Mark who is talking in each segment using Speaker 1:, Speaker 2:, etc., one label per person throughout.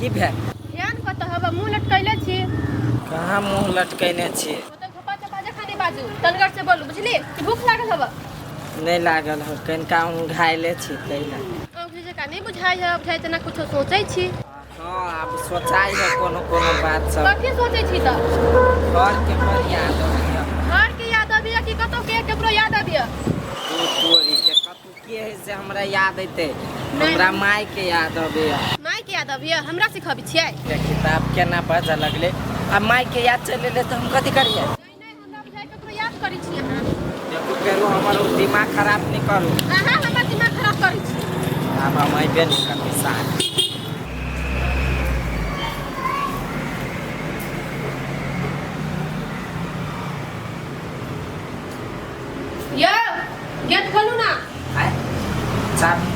Speaker 1: की भेल?
Speaker 2: ध्यान कतऽ हवा मुँह लटकैले छी।
Speaker 1: कहाँ मुँह लटकैने छी?
Speaker 2: ओतऽ घपा चपा जखा नहि बाजू, तनगर से बोलू, बुझली कि भूख लागल हवा?
Speaker 1: नहि लागल हो, कनिका घायले छी ताहि लए।
Speaker 2: औंघी जकाँ नहि बुझाइ है, बुझाइ तेना कुछो सोचै छी।
Speaker 1: हँ, आब सोचाइ है कोनो कोनो बात सब।
Speaker 2: कथी सोचै छी तऽ?
Speaker 1: घर के बड़ याद अबैया।
Speaker 2: घर के याद अबैया कि कतौ के केकरो याद अबैया?
Speaker 1: दूर तोरी के कतौ के है से हमरा याद अयतै? हमरा माय के याद अबैया।
Speaker 2: माय के याद अबैया? हमरा सिखबै छियै?
Speaker 1: देखी तऽ आब केना बाजऽ लगलै। आ माय के याद चलि एलै तऽ हम कथी करियै?
Speaker 2: नहि नहि, हमरा बुझाइ ककरो याद करै छी अहाँ।
Speaker 1: देखू फेरो हमर ओ दिमाग खराब नहि करू।
Speaker 2: अहाँ हमर दिमाग खराब करै छी।
Speaker 1: आब हम अयबे नहि करबै साँझ।
Speaker 2: यौ, गेट खोलू ना।
Speaker 1: आय चाबी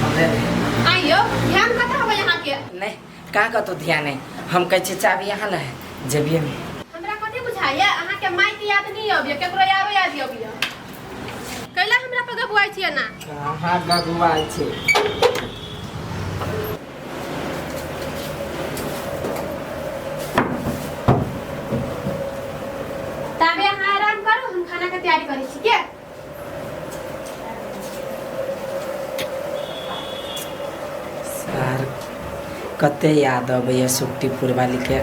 Speaker 1: हमरे रहे।
Speaker 2: आइ यौ, ध्यान कतऽ हबै अहाँके?
Speaker 1: नहि, कहाँ कतौ ध्यान है। हम कहै छी चाबी यहाँ न है, जेबिए में।
Speaker 2: हमरा कथी बुझाइया, अहाँके माय के याद नहीं अबिया, केकरो यारो याद अबिया? कैला हमरा पर गबुआइ छियै ना?
Speaker 1: कहाँ गगुआइ छी?
Speaker 2: ताबे अहाँ आराम करू, हम खाना के तैयारी करै छी के।
Speaker 1: सर, कते याद अबैया सुखटीपुर वालीके।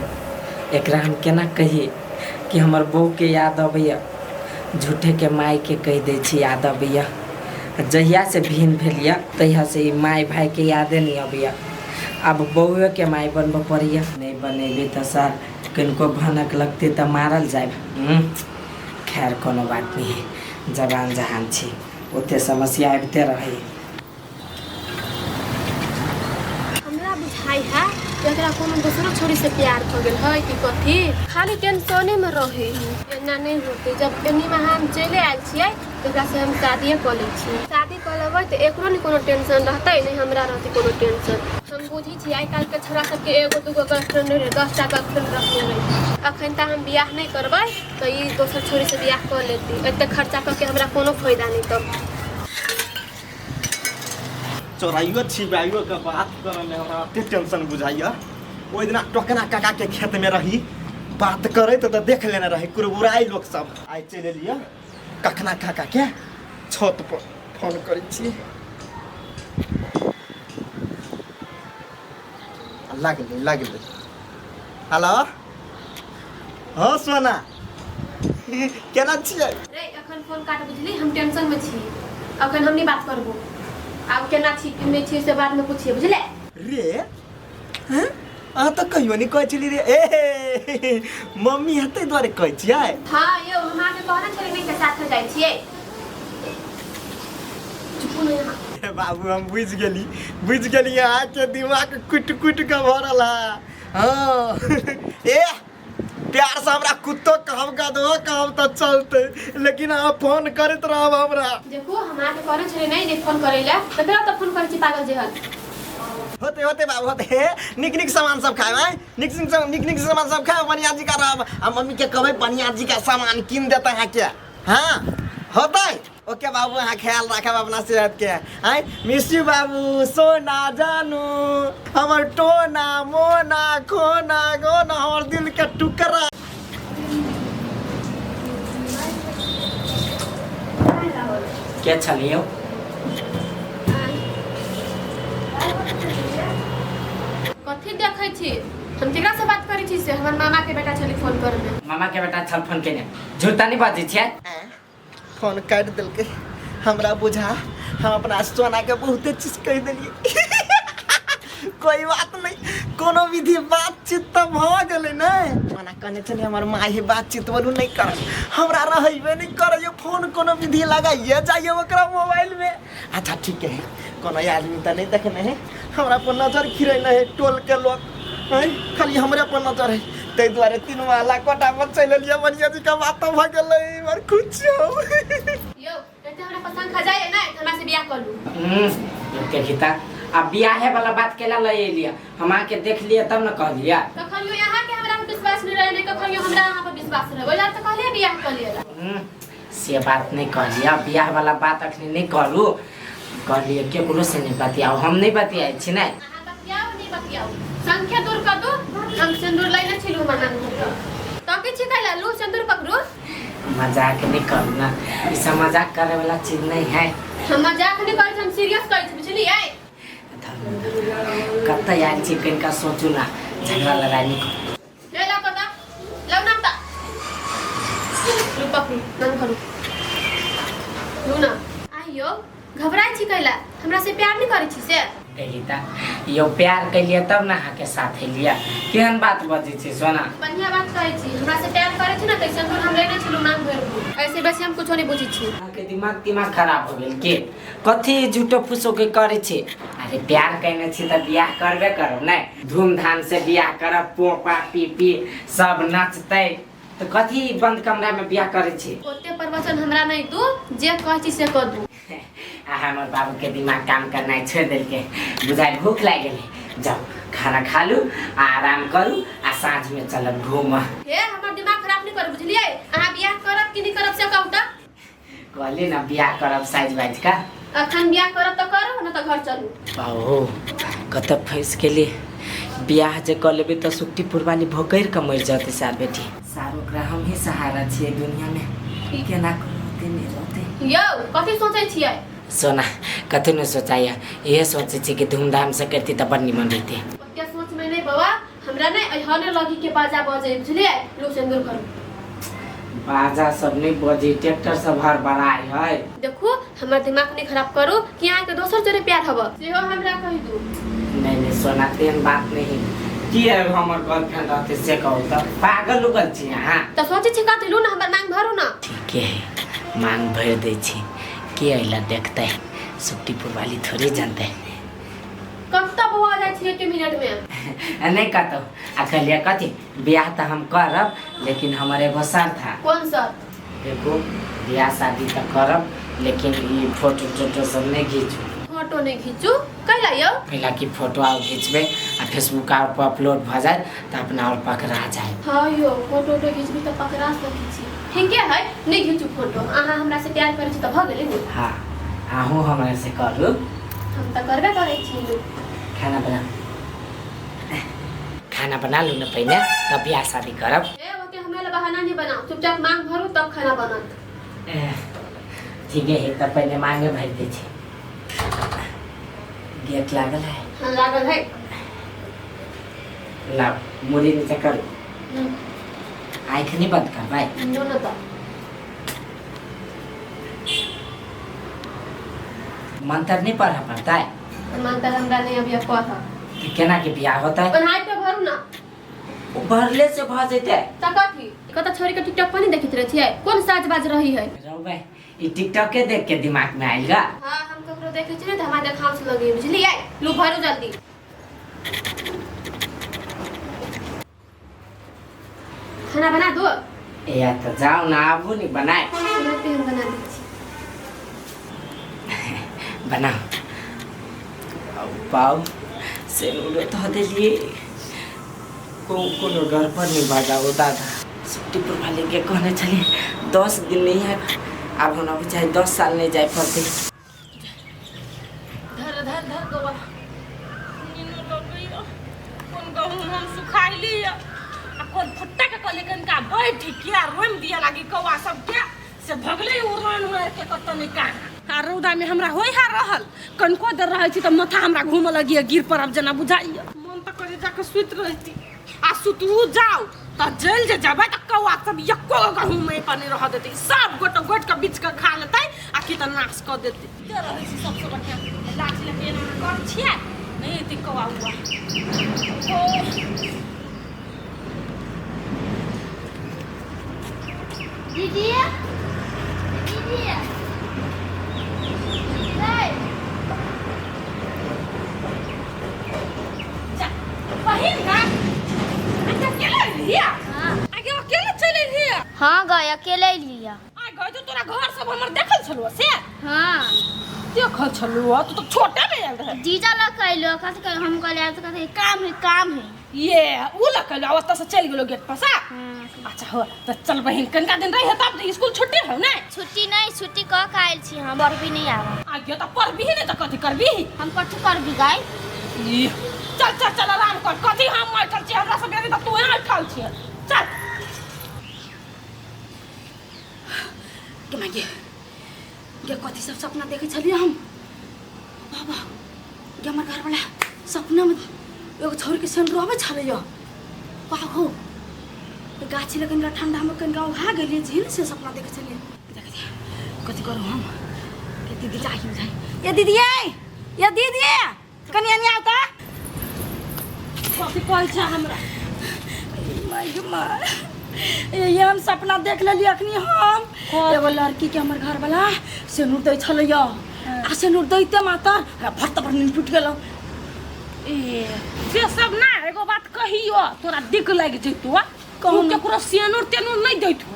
Speaker 1: एकरा हम केना कही कि हमर बहूके याद अबैया? झूठेके मायके कहि दै छी याद अबैया। जहियासँ भिन्न भेल यऽ तहियासँ ई माय भायके यादे नहि अबैया। आब बौएके माय बनबऽ पड़ैया। नहि बनेबै तऽ सर कनिको भनक लगतै तऽ मारल जायब। खैर कोनो बात नहि है, जवान जहान छी, ओते समस्या आबिते रहै।
Speaker 2: हमरा बुझाइ है कि एकरा कोनो दोसरो छोरी से प्यार भऽ गेल है कि कथी, खाली टेंशने में रहे है। एना नहीं होते, जब एनी में हम चले आयल छियै तऽ एकरा से हम शादिये कऽ लै छियै। शादी कऽ लेबै तऽ एकरो नहि कोनो टेंशन रहतै, नहि हमरा रहतै कोनो टेंशन। हम बुझै छियै आइ काल्हिके छोरा सबके एगो दूगो गर्लफ्रेंड नहि रहै, 10टा गर्लफ्रेंड रखने रहै। अखन तऽ हम बियाह नहि करबै तऽ ई दोसर छोरी से बियाह कऽ लेती। एते खर्चा कऽ के हमरा कोनो फायदा नहि तब।
Speaker 3: चोराइयो छिपाइयो के बात करऽ में हमरा एते टेंशन बुझाइया। ओहि दिना टोकना काका के खेत में रही बात करैत तऽ देख लेने रही कुरबुराई लोक सब। आइ चलि एलियै कखना काका के छत पर, फोन करै छी। लगलै लगलै। हेलो, हँ सोना, केना छियै?
Speaker 2: रे, अखन फोन काट, बुझली? हम टेंशन में छी, अखन हम नहीं बात करबो। आब केना छी कि नहीं छी से बाद में पूछिए, बुझले?
Speaker 3: रे हैं? अहाँ तऽ कहियो नहि कहै छली रे। ए मम्मी हेतै दुआरे कहै छियै।
Speaker 2: हाँ यौ, हम अहाँके कहने छली नहीं के साथ जाइ छियै। चुपू ने यहाँ।
Speaker 3: हे बाबू, हम बुझि गेली, बुझि गेली, अहाँके दिमाग कुटि कुटि कऽ भरल है। हाँ ए प्यार से हमरा कुत्तो कहब, गधो कहब तऽ चलतै, लेकिन अहाँ फोन करैत रहब हमरा।
Speaker 2: देखू, हम अहाँके कहने छली नहीं जे फोन करै लए, तऽ फेर तऽ फोन करै छी पागल जेहन।
Speaker 3: होते होते बाबू होते, निक निक सामान सब खाएब। आँय, निक निक निक निक सामान सब खाएब, बढ़िया जी का रहब। आ मम्मी के कहबै बढ़िया जी का सामान कीन देता अहाँके। हाँ होतै। ओके बाबू, अहाँ ख्याल राखब अपना सेहत के। आँय मिस you बाबू, सोना जानू हमर, टोना मोना खोना गोना हमर दिल के टुकड़ा।
Speaker 1: के छलियौ?
Speaker 2: कथी देखै छी? हम केकरा से बात करै छी से? हमर मामा के बेटा छली फोन करने।
Speaker 1: मामा के बेटा छल फोन केने? झूठ तऽ नहि बाजै छियै?
Speaker 3: फोन काटि देलकै। हमरा बुझा हम अपना सोना के बहुते चीज कहि देलियै। कोई बात नहीं, कोनो विधि बातचीत तऽ भऽ गेलै ने। ओना कहने छलियै हमर माय बातचीत बोलू नहीं कर, हमरा रहबे नहीं करैए, फोन कोनो विधि लगाइए जाइए ओकरा मोबाइल में। अच्छा ठीक है, कोनो आदमी तऽ नहीं देखने है, हमरा पर नजर खिरेने है टोल के लोग हैं, खाली हमरे पर नजर है, ताहि दुआरे तीनू वाला कोटा पर चलि एलियै। बढ़िया जी का बात तऽ भऽ गेलै, बड़ खुश हम।
Speaker 2: यौ, एते हमरा पसंद खा जाइए ने, हमरा से बियाह कर लू।
Speaker 1: देखी तऽ आब बियाहे वाला बात केला लऽ एलियै? हम अहाँके देख लियै तब ने कहलियै।
Speaker 2: कखनियो यहाँ के हमरा पर विश्वास नहीं रहे, कखनियो हमरा अहाँ पर विश्वास रहे, ओहि तऽ कहलियै बियाह कर लियै।
Speaker 1: से बात नहीं कहलियै, बियाह वाला बात अखनी नहीं कहलू। कहलियै केकरो से नहीं बतियाओ, हम नहीं बतियाइ छी ने।
Speaker 2: अहाँ बतियाओ नहीं। नहीं बतियाओ संख्या दूर कर दो। हम सिंदूर लाइने छिलू हमर नाम के तो के छी कैला लू सिंदूर पकड़ू।
Speaker 1: मजाक नहीं करू ना, ई सब मजाक करे वाला चीज नहीं है।
Speaker 2: हम मजाक नहीं करै छी, हम सीरियस कहै छी, बुझलियै?
Speaker 1: कतऽ आयल छी कनिका सोचू ना, झगड़ा लड़ाई नहीं करू।
Speaker 2: ले ला कता लौ ना ता लू पकड़ू नाम करू लू ना। आइयो घबराइ छी कैला, हमरा से प्यार नहीं करै छी से?
Speaker 1: देखी ता यो प्यार कैलिए तब ना अहाँके साथ एलिए। केहन बात बजै छी सोना?
Speaker 2: बढ़िया बात कहै छी, हमरा से प्यार करै छी ना त सिंदूर हम लेने छलू नाम भरि। ऐसे बेसी हम कुछो नहीं बुझै छी।
Speaker 1: अहाँके दिमाग दिमाग खराब हो गेल के? कथी झूठो फूसो के करै छी? अरे प्यार कैने छी तऽ बियाह करबे करब ने, धूमधाम से बियाह करब, पोपा पी पी सब नचतै, तऽ कथी बंद कमरा में बियाह करै छी?
Speaker 2: ओते प्रवचन हमरा नहीं दू, जे कहै छी से कर दू।
Speaker 1: आ हमर बाबू के दिमाग काम करनाइ छोड़ि देलकै, बुझाइ भूख लागि गेलै। जाउ खाना खा लू आ आराम करू आ साँझ में चलब घूमऽ।
Speaker 2: हे हमर दिमाग खराब नहीं करू, बुझलियै? अहाँ बियाह करब कि नहीं करब से कहू तऽ।
Speaker 1: कहली ना बियाह करब साइज वाइज का।
Speaker 2: अखन बियाह करब तऽ करू, न तऽ घर चलू।
Speaker 1: बाबू कतऽ फँसि गेली, बियाह जे कऽ लेबै तऽ सुट्टी पुरवाली भोकरि कऽ मरि जतै सार बेटी। सार ओकरा हम ही सहारा छियै दुनिया में, केना रहतै नहि रहतै।
Speaker 2: यौ कथी सोचै छियै?
Speaker 1: सोना कथी नहि सोचाइए, इहे सोचै छियै कि धूमधाम से करती तऽ बड़ निमन रहितै।
Speaker 2: ओते सोच में नहीं बौआ, हमरा नहीं अहने लगी के बाजा बजे, बुझलियै? लू सिंदूर करू।
Speaker 1: बाजा सब नहीं बजे, ट्रैक्टर सब हड़बड़ाइ है।
Speaker 2: देखू हमर दिमाग नहीं खराब करू कि अहाँके दोसर जोरे प्यार हब, सेहो हमरा कहि दू।
Speaker 1: नहीं नहीं सोना तेहन बात नहीं, की है हमर गर्लफ्रेंड रहते से कहू तऽ पागल उगल छी अहाँ।
Speaker 2: तऽ सोचै छी कथी? लू ना हमर मांग भरू ना।
Speaker 1: ठीके है, मांग भरि दै छी, के अइला देखतै, सुट्टीपुर वाली थोड़े जानतै।
Speaker 2: कतऽ बौआ जाइ छियै एके मिनट में?
Speaker 1: नहीं कतौ। आ कहलियै कथी बियाह तऽ हम करब, लेकिन हमर एगो शर्त है।
Speaker 2: कोन शर्त?
Speaker 1: देखो बियाह शादी तऽ करब, लेकिन ई फोटो टोटो सब नहीं घीचू।
Speaker 2: फोटो नहीं घीचू कैला यौ?
Speaker 1: कैला कि फोटो आर घिचबै आ फेसबुक आर पर अपलोड भऽ जायत तऽ अपना और पकड़ा जायत।
Speaker 2: हाँ यौ फोटो उटो घिचबी तऽ पकड़ा सकै छी। ठीके है, नहीं घीचू फोटो। अहाँ हमरा से प्यार करै छी तऽ भऽ गेलै ने।
Speaker 1: हाँ अहूँ हमरा से करू।
Speaker 2: हम तऽ करबे करै छी। लू
Speaker 1: खाना बना, खाना बना लू ना पहिने तब बियाह शादी करब।
Speaker 2: ए ओते हमरा ला बहाना नहीं बनाओ, चुपचाप मांग भरू तब खाना बनत।
Speaker 1: ठीके है, तब पहले मांगे भरि दै छी। गेट लागल है?
Speaker 2: हाँ लागल है।
Speaker 1: लाओ मुड़ी नीचे करू। आँख नहीं बंद कर भाई।
Speaker 2: नो ना तो
Speaker 1: मंत्र नहीं पढ़ा पड़ता है?
Speaker 2: मंत्र हमरा नहीं अभी पढ़ा।
Speaker 1: तो केना के बियाह होता है?
Speaker 2: पढ़ाई पे भरू ना।
Speaker 1: भरले से भ जैते।
Speaker 2: त कथी कत छोरी के टिकटॉक पर नहीं देखित रहे छियै, कोन साज बाज रही है?
Speaker 1: रौ भाई ई टिकटॉक के देख के दिमाग में आइल गा।
Speaker 2: हां हम ककरो देखे छी ने त हमरा देखाउस लगे, बुझलियै? लू भरू जल्दी। खाना बना दो।
Speaker 1: ए तो जाओ ना आबू नहीं बनाए।
Speaker 2: तुरंत हम बना दै छी।
Speaker 1: बनाओ। पाऊ से धऽ देलियै, कोनो गड़बड़ नहीं बजाओ दादा। सुट्टीपुर वाली के कहने छलियै 10 दिन नहीं है, आब हमरा बुझाइ 10 साल नहीं जाय पड़तै।
Speaker 4: धर धर धर गौआ नीनो लगैया, कोन गहूम हम सुखाइली आ कोन फुट्टा के कहलियै कनिका बैठ के आ रोमि दिअ लागी कौआ सबके, से भगलै उड़ान उड़ान के कतऽ नहि कहाँ। आ रौदा में हमरा होइ हा रहल, कनिको देर रहै छी तऽ माथा हमरा घूमऽ लगिया, गिर पड़ब जेना बुझाइया। मन तऽ करे जाके सुति रहिती, आ सुतू जाउ तऽ जलि जे जेबै तऽ कौआ सब एको गो गहूम एहि पर नहि रहऽ देतै, सब गोटे गोटि कऽ बीछ कऽ खा लेतै आ कि तऽ नाश कऽ देतै। रहै छी सबसँ बढ़िआँ लाठी लऽ कऽ एना एना करै छियै, नहि एतै कौआ उआ। ओ
Speaker 5: दीदी दीदी
Speaker 4: बहिन ना अच्छा अकेले एलियै? आगे अकेले चलि एलियै?
Speaker 5: हाँ गए अकेले एलियै।
Speaker 4: आ गए तो तोरा घर सब हमर देखल छलुआ से?
Speaker 5: हाँ
Speaker 4: देखल छलुआ, तू तो छोटे में आयल रहे।
Speaker 5: जीजा लग अइलो, कथी हम कहलियै तऽ कहै काम है काम है।
Speaker 4: ये उ लग अइलो ओतऽ से चलि गेलो गेट पर से। अच्छा हो तऽ चल बहिन, कनिका दिन रही तब स्कूल छुट्टी हो ने?
Speaker 5: छुट्टी नहीं, छुट्टी कऽ के आयल छी हम, पढ़बी नहीं आब।
Speaker 4: आ गयो तऽ पढ़बी नहि तऽ कथी करबी?
Speaker 5: हम कथी करबी गाय?
Speaker 4: ई चल चल चल आराम कर कथी हम बैठल छी हमरा सब बेसी तऽ तू बैठल छी चल
Speaker 5: गे माय गे गे कथी सब सपना देखै छलियै हम बाबा गे हमर घरवला सपनामे एगो छौरीके सेंडरो अबै छलैया बाबू गाछी लग कनिका ठंडामे कनिका उघा गेलियै झील से सपना देखै छलियै देखै छियै कथी करू हम के दीदी जाहि जाहि ये दीदी ये ये दीदी कनि एने आउ तऽ
Speaker 4: कथी कहै छै हमरा
Speaker 5: माय गे माय ये हम सपना देख लेलियै अखनी हम एगो लड़की के हमर घरवाला सिनुर दै छलैया आ सिनुर दैते मातर हमरा भट्ट पर नींद टूटि गेलौ
Speaker 4: ए से सब ना एगो बात कहियो तोरा दिक लागि जइतो
Speaker 5: कहू
Speaker 4: तू
Speaker 5: ने।
Speaker 4: केकरो सेनुर तेनुर नहि दैत हो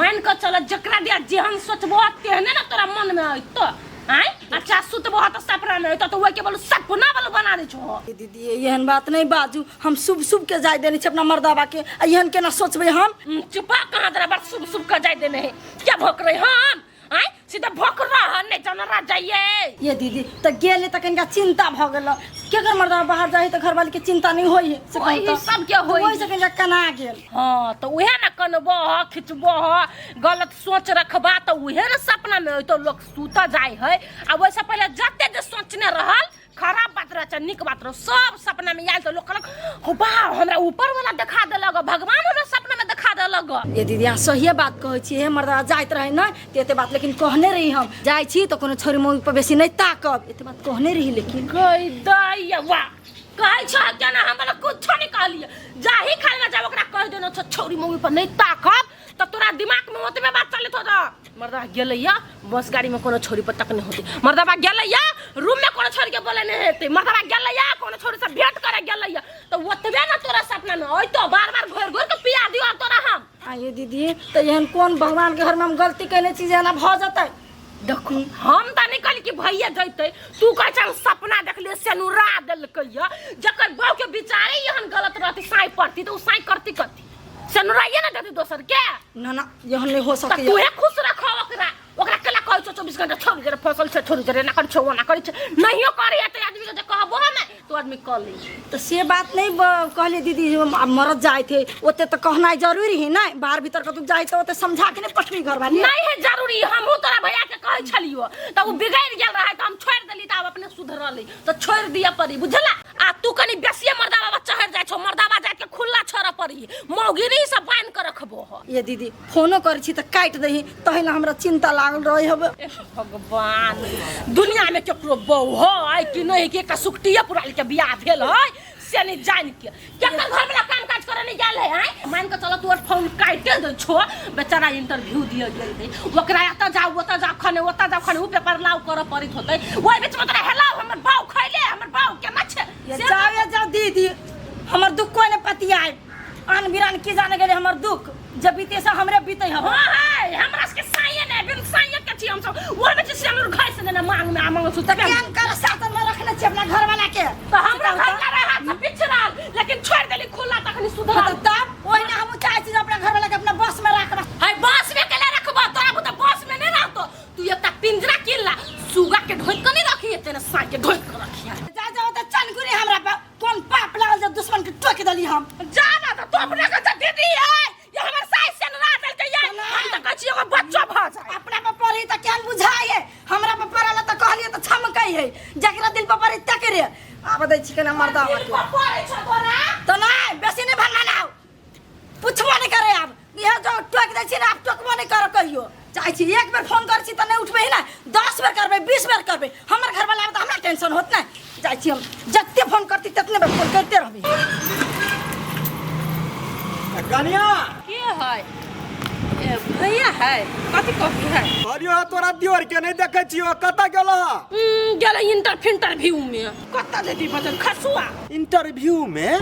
Speaker 4: मान कऽ चल जकरा दिया जेहन सोचबो तेहने ने तोरा मन में अयतो आँय अच्छा सुतबो तऽ सपना में अयतो तऽ ओहि के बोलू सपना वाला बना दै छो
Speaker 5: ए दीदी एहन बात नहीं बाजू हम शुभ शुभ के जाय देने छी अपना मर्दाबा के आ एहन केना सोचबै हम
Speaker 4: चुपा कहाँ तोरा बड़ शुभ शुभ के जाय देने है क्या भोक रहे हम आँय सीधा भोक रह नहीं जनरा जाइए
Speaker 5: ये दीदी तऽ गेले तऽ कनिका चिंता भऽ गेल केकर मर्दाबा बाहर जाइ तऽ घरवाली के चिंता नहीं होइ है से कहू
Speaker 4: ओही
Speaker 5: तऽ।
Speaker 4: सबके होइ
Speaker 5: ओहि से कनिका कना गेल
Speaker 4: हाँ तो उहे ना कनबो ह खिचबो ह गलत सोच रखबा तो उहे ना सपना में होइतो लोग सुत जाय है आ वैसे पहले जते जे सोचने रहल खराब बात रह चाहे नीक बात रह सब सपना में आयल तो लोग कहलक हो बा हमरा ऊपर वाला देखा देलक भगवान हमरा सपना में देखा देलक
Speaker 5: ये दीदी अहाँ सहिए बात कहै छी हे मर्दा जाइत रहे ने तऽ एते बात लेकिन कहने रही हम जाइ छी तऽ कोनो छोरी मौगी पर बेसी नहि ताकब एते बात कहने रही लेकिन
Speaker 4: गई दैया वाह कहै छ केना हमरा कुछो नहीं कहलिए जाही खाली ना जाब ओकरा कह देना छ छौरी मौगी पर नहीं ताकब तऽ तोरा दिमाग में ओतबे बात चलैत होत मर्दबा गेलैया बस गाड़ी में कोनो छोरी पर तक नहीं होती मर्दबा गेलैया रूम में कोनो छोरी के बोले नहीं हेतै मर्दबा गेलैया कोनो छोरी से भेंट करे गेलैया तऽ ओतबे ना तोरा सपना में अइतो बार बार घोर घोर के पिया दियो तोरा हम
Speaker 5: आइए दीदी तऽ एहन कोन भगवान के घर में हम गलती केने छी जे एना भऽ जेतै
Speaker 4: देखू हम तऽ नहि कहली कि भैया जैतै तू कहै छ हम सपना देखलियै सेनुरा देलकैया जकर बहू के विचारे एहन गलत रहती साँइ पड़ती तऽ ओ साँइ करती कथी सेनुराइए ने देती दोसर के
Speaker 5: ना ना एहन नहि हो
Speaker 4: तऽ
Speaker 5: सकैया
Speaker 4: तूहे खुश रखो ओकरा ओकरा केला कहै छौ 24 घंटा छोड़ जरे फसल छै छोड़ जरे ना करै छौ ओना करै छै नहियो करै तऽ आदमी के जे कहबो ने तो आदमी कऽ लै छै
Speaker 5: तऽ से बात नहीं कहलियै दीदी हम आब मरद जाइत है ओते तऽ कहनाइ जरूरी है नहि बाहर भीतर कतौ जाइ तऽ ओते समझा के नहि पठबी घरवाली
Speaker 4: नहीं है जरूरी हमहूँ तोरा भैया के कहै छलियो तऽ ओ बिगड़ि गेल रहै तऽ हम छोड़ि देली तऽ आब अपने सुधरलै तऽ छोड़ि दिअ पड़ी बुझला आ तू कनी बेसिए मर्दाबा चढ़ि जाइ छौ मर्दाबा जाइत के खुला छोड़ऽ पड़ी मौगिरी सब बान्हि के रखबो ह
Speaker 5: ये दीदी फोनो करै छी तऽ काटि दही तहि ला हमरा चिंता लागल रहै हबे
Speaker 4: ए भगवान दुनिया में केकरो बहू है कि नहीं कि एकटा सुकटिए पुराल के बियाह भेल है से नहीं जान के केकर घर में काम काज करे नहीं गेल है आँय मान के चलो तोर फोन काटे दे छो बेचारा इंटरव्यू दिए गेल है ओकरा एतऽ जाओ ओतऽ जाओ खने ओतऽ जाओ खने उ पेपर लाउ करऽ पड़ैत होतै ओहि बीच में तोरा हेलाउ हमर बाऊ खैले हमर बाऊ केना छै
Speaker 5: ये
Speaker 4: से
Speaker 5: जाओ ये जाओ दीदी हमर दुख कोई नहीं पतियाए आन बिरान की जाने गेले हमर दुख जब बीते से हमरे बीते हब
Speaker 4: हाँ है हमरा सबके साइए नहीं बिन साइए के छी हम सब ओहि में छी हमर घर से लेने मांग में आ मंगलसूत्र
Speaker 5: तऽ केहन कर शासन में रखने छी अपना घर वाला के
Speaker 4: तो हमरा घर का रहे हाथ से पिछड़ल लेकिन छोड़ देली खुला तखनी सुधरल
Speaker 5: हाँ, तब ओहिना हम चाहे छी जे अपना घर वाला के अपना बस में राखब
Speaker 4: हाय बस में केला रखबो तोरा बुते बस में नहीं रहतो तू एकटा पिंजरा किन ला सुगा के ढोक के नहीं रखी एते ने साँइ के ढोक के रखी
Speaker 5: जा जाओ तऽ चनकुरी हमरा पर कोन पाप लागल जे दुश्मन के टोकि देली हम
Speaker 4: जा ना तो तू अपना के जे दीदी है ये हमर साइज से ना देल के ये हम त कहै छी एगो बच्चो भ जाए
Speaker 5: अपना पर पड़ी तऽ केहन बुझाइ है हमरा पर पड़ल तऽ कहलियै तऽ छमकै है जकरा दिल पर पड़ी तकरे आब दै छी केना मर्दा
Speaker 4: दिल पर पड़ै छौ तोरा
Speaker 5: तऽ नहि बेसी नहि भनभनाउ पुछबो नहि करे आब इएह जो टोकि दै छी ने आब टोकबो नहि करब कहियो चाहै छी एक बेर फोन करै छी तऽ नहि उठबै ने 10 बेर करबै 20 बेर करबै हमर घरवाला आब तऽ हमरा टेंशन होत नहि जाइ छी हम जते फोन करती ततने बेर फोन करिते रहबै
Speaker 3: कनिया
Speaker 4: के है ए भैया है कथी कथी है
Speaker 3: कहलियो तोरा दियोर के नहीं देखे छियो कतऽ गेल हँ
Speaker 4: गेल इंटर फिंटरव्यू में कतऽ जेती बचन खसुआ
Speaker 3: इंटरव्यू में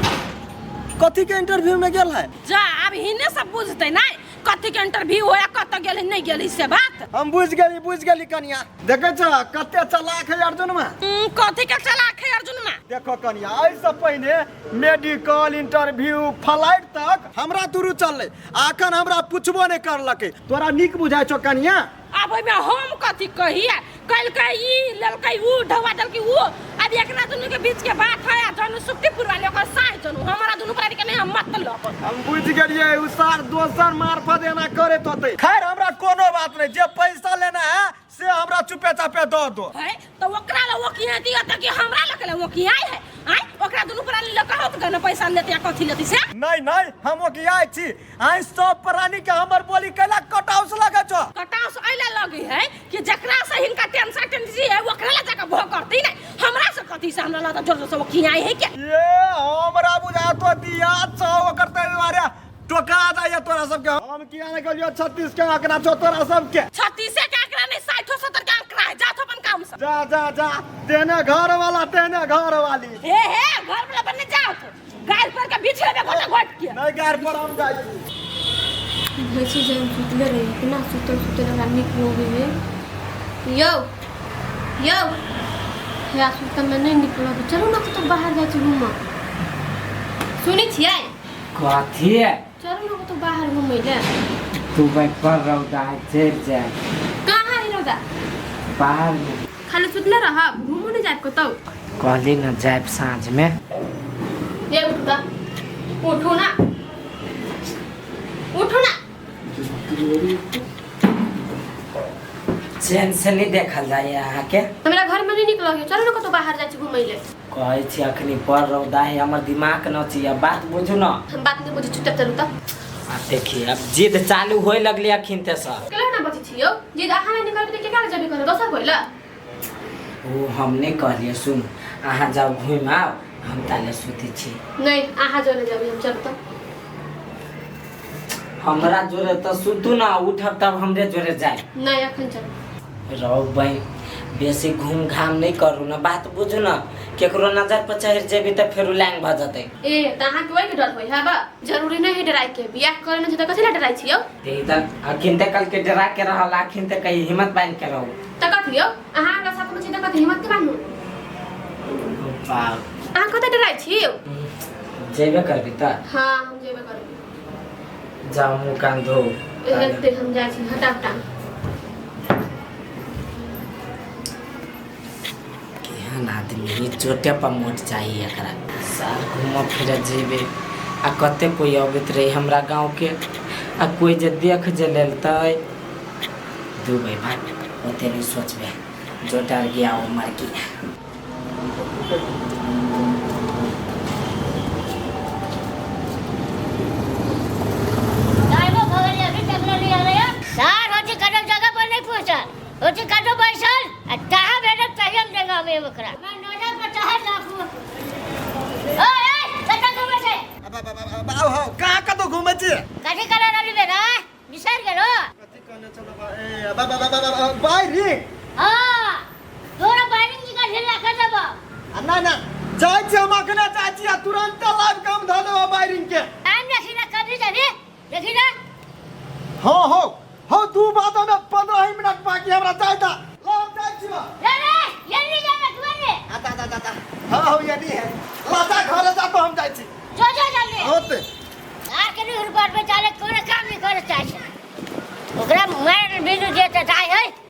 Speaker 3: कथी के इंटरव्यू में गेल है
Speaker 4: जा आब हिने सब बुझते नहीं कथी के इंटरव्यू होया कतऽ गेल नहीं गेल से बात
Speaker 3: हम बुझ गेली बुझ गेली कनिया देखे छ कते चलाक है अर्जुन में
Speaker 4: कथी के चलाक है अर्जुन में
Speaker 3: देखो कनिया एहिसँ पहिने मेडिकल इंटरव्यू फ्लाइट तक हमरा दुरू चललै अखन हमरा पुछबो नहि करलकै तोरा नीक बुझाइ छौ कनिया
Speaker 4: आब ओहिमे हम कथी कहिए कलकै ई लेलकै ऊ ढवा देलकै ऊ आ अब एकरा दुनू के बीच के बात है आ जनु सुखटीपुर वाले ओकर साय जनु हमरा दुनू प्राणी के नहीं हम मतलब।
Speaker 3: हम बुझ गेलियै उ सार दोसर मार्फत एना करैत होतै। खैर हमरा कोनो बात नहीं, जे पैसा लेना है से हमरा चुपे चापे दऽ दो।
Speaker 4: है तो ओकरा ला ओकिया दियो त कि हमरा ला के ओकिया है? आय ओकरा दुनू प्राणी ला कहत के न पैसा लेते या कथी लेती से?
Speaker 3: नहीं नहीं हम ओकिया छी। आइ सब प्राणी के हमर बोली कैला कटाउस लगे छौ?
Speaker 4: कटाउस ऐला लगे है कि जकरा से हिनका टेंशन टेंसी है ओकरा ला जाके भो करती नहीं, हमरा से कथी से? हमरा ला त जोर जोर से ओकिया है के।
Speaker 3: ये हमरा बुझा तो दिया छौ ओकर त मारे टोका जाइए तोरा सबके। हम किया नहीं कहलियो 36 के आंकड़ा छौ तोरा सबके।
Speaker 4: 36 के आंकड़ा नहीं 60 70 के आंकड़ा है, जा तो अपन काम से।
Speaker 3: जा जा जा तेने घर वाला तेने घर वाली।
Speaker 4: हे हे घर वाला बनने जाओ तो गाय पर के बीच में गोटा गोट के
Speaker 3: नहीं गाय पर हम जाई।
Speaker 2: भैंसी जे हम सुतले रही इतना सुतल सुतल हमरा नीक हो गई है। यौ यौ हे सुतल में नहीं निक लगे, चलू ना कतौ बाहर जाइ छी घूमऽ। सुनै छियै?
Speaker 1: कथी है?
Speaker 2: चलू ना कतौ बाहर घूमै ले।
Speaker 1: तू भाई पर रौदा है चढ़ जाए।
Speaker 2: कहाँ है रौदा?
Speaker 1: बाहर में।
Speaker 2: खाली सुतले रहब, घूमो नहीं जायब कतौ।
Speaker 1: कहली ना जायब साँझ में।
Speaker 2: ये उठू त, उठू ना, उठू ना।
Speaker 1: चैन से नहीं देखल जाए अहाँ के।
Speaker 2: हमरा घर में नहीं निक लगे, चलू ना कतौ बाहर जाइ छी घूमै ले।
Speaker 1: कहै छी अखनी पर रौदा है, हमर दिमाग न छी, अब बात बुझू न।
Speaker 2: हम बात नहीं बुझै छी, चुपचाप चलू त।
Speaker 1: आ देखिए अब जिद चालू होए लगली अखिन ते सर।
Speaker 2: केला ना बचै छी यौ, जिद अहाँ नहीं निकलबै त केकरा जेबे करब, दोसर कोइ ला?
Speaker 1: ओ हम नहीं कहलिए, सुन अहाँ जाओ घूम आओ, हम ताले सुती छी।
Speaker 2: नहीं अहाँ जोरे जेबै हम, चलू त।
Speaker 1: हमरा जोरे त सुतू ना, उठब तब हमरे जोरे जाए।
Speaker 2: नहीं अखन चलू।
Speaker 1: रहो बहन बेसी घूम घाम नहीं करू ना, बात बुझू ना, केकरो नजर पर चढ़ जेबी त फेर लैंग भ जतै।
Speaker 2: ए त अहाँ के ओइ के डर होई है बा? जरूरी नहीं है डराइ के, बियाह करे न छै त कथि ला डराइ छी यौ?
Speaker 1: ते त अखिन ते कल के डरा के रहल, अखिन ते कहीं हिम्मत बांध के रहू।
Speaker 2: त कथि यौ अहाँ हमरा साथ में छी त कथि हिम्मत के बान्हू?
Speaker 1: बाप
Speaker 2: अहाँ कतऽ डराइ छी यौ?
Speaker 1: जेबे करबी त?
Speaker 2: हाँ हम जेबे करबी।
Speaker 1: जाओ मुँह कान धो।
Speaker 2: एते हम जाइ छी, हटा हटा।
Speaker 1: केहन आदमी चोटे पर मोट चाहिए एकरा। साल घूमऽ फिरऽ जेबे आ कते कोई अबैत रही हमरा गाँव के, आ कोई जे देख जे लेलतै दुबई भाग ओते नहीं सोचबे, जो डर गया वो मर गया।
Speaker 6: सार होती कदम जगह पर नहीं पहुंचा, होती कदम बैसल आ कहाँ भेटत कहियो हम देंगा हमें ओकरा। मैं नजर पर चाहे लाखो। ओए ए कतऽ घुमै छै?
Speaker 3: बाबा हो कहाँ कतौ घुमै छी?
Speaker 6: कथी करे रहली बे रे? बिसरि गेलो?
Speaker 3: कथी कहने छलो बा? ए बाबा बाबा बाबा बायरिंग।
Speaker 6: हां तोरा बायरिंग निकाल ढेर राखा देबो।
Speaker 3: आ ना ना जाइ छी हम अखने जाइ